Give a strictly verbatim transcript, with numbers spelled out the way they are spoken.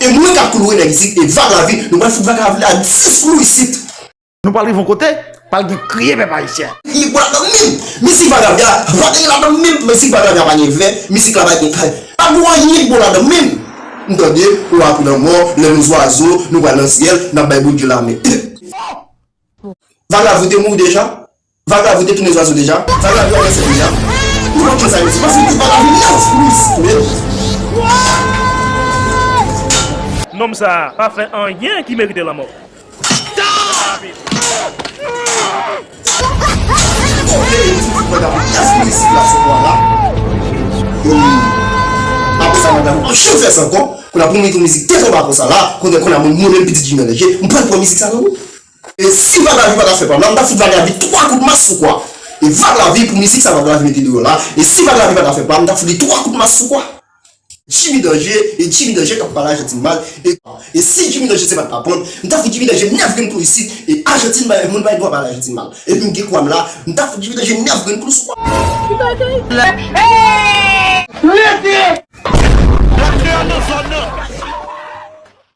E mwen k ap koulore nèg isit, e Vag Lavi, nou pral fout Vag Lavi la dis klou isit. Nou pral rive yon kote, pral gen kriye pèp ayisyen. Li bon ladan menm. Mizik Vag Lavi a, pa gen ladan menm. Mizik Vag Lavi a pa gen vè, mizik la pa gen kay. Pa gen anyen ki bon ladan menm. M tande, ou apre lanmò, lè nou zwazo, nou pral nan syèl, n ap bay Bondye lamen. Vag Lavi te mouri deja? Vag Lavi te tounen zwazo deja? Vag Lavi anvansè deja? Ou konn sa yo di? Paske tout Vag Lavi nèf plis, men. Nonm sa a pa fè anyen ki merite lanmò. Ok, e di Vag Lavi nèf plis la sou kwa la. Apre sa, Vag Lavi pa janm fè sa ankò. Kounye a pou m met yon mizik tèt anba konsa la, kounye a, kounye a moun moulen pitit Jimmy Danger, m pral pran mizik sa nan ou. E si Vag Lavi pa ta fè pa m la, m ta fout Vag Lavi twa kout mas sou kwa. E Vag Lavi pou mizik sa Vag Lavi mete deyò la. E si Vag Lavi pa ta fè pa m, m ta fout li twa kout mas sou kwa. Jimmy Danger, e Jimmy Danger k ap pale Ajantin mal. E, e si Jimmy Danger se pa t pa pran, m ta fout Jimmy Danger nèf grenn klou isit. E Ajantin, moun pa gen dwa pale Ajantin mal. Epi m gen kwa m la, m ta fout Jimmy Danger nèf grenn klou sou kwa.